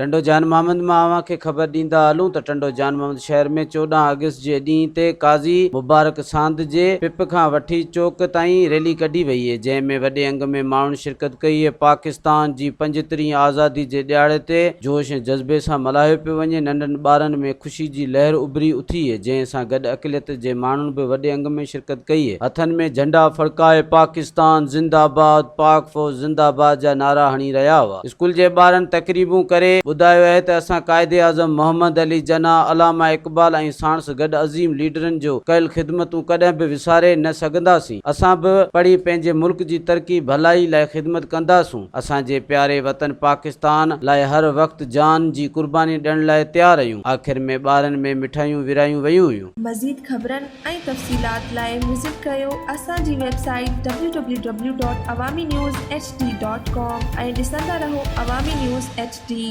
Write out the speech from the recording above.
ٽنڊو جان محمد مان اوهان کي خبر ڏيندا هلون ته ٽنڊو جان محمد شهر ۾ 14 آگسٽ جي ڏينهن تي قاضي مبارڪ ساند جي پپ کان وٺي چوڪ تائين ريلي ڪڍي وئي جنهن ۾ وڏي انگ ۾ ماڻهن شرڪت ڪئي. پاڪستان جي پنجترين آزادي جي ڏهاڙي تي جوش ۽ جذبي سان ملهايو پيو وڃي ننڍن ٻارن ۾ خوشي جي لهر اڀري اٿي جنهن سان گڏ اقليت جي ماڻهن به وڏي انگ ۾ شرڪت ڪئي هٿن ۾ جهنڊا ڦڙڪائي پاڪستان زنده آباد پاڪ فوج زنده آباد جا نعرا هڻي رهيا هئا. اسڪول جي ٻارن تقريبون ڪري ٻڌايو اهي ته اسان قائداعظم محمد علي جناح، علامه اقبال ۽ ساڻس گڏ عظيم ليڊرن جو ڪيل خدمتون ڪڏهن به وساري نه سگهنداسين. اسان به پڙهي پنهنجي ملڪ جي ترقي ڀلائي لاء خدمت ڪنداسون. اسان جي پياري وطن پاڪستان لاء هر وقت جان جي قرباني ڏيڻ لاء تيار اهيون. آخر ۾ ٻارن ۾ مٺايون ورهايون ويون هيون. مزيد خبرن ۽ تفصيلات لاء وزٽ ڪريو اسان جي website W W W dot Awami news H D dot com ۽ ڏسندا رهو عوامي نيوز ايڇ ڊي.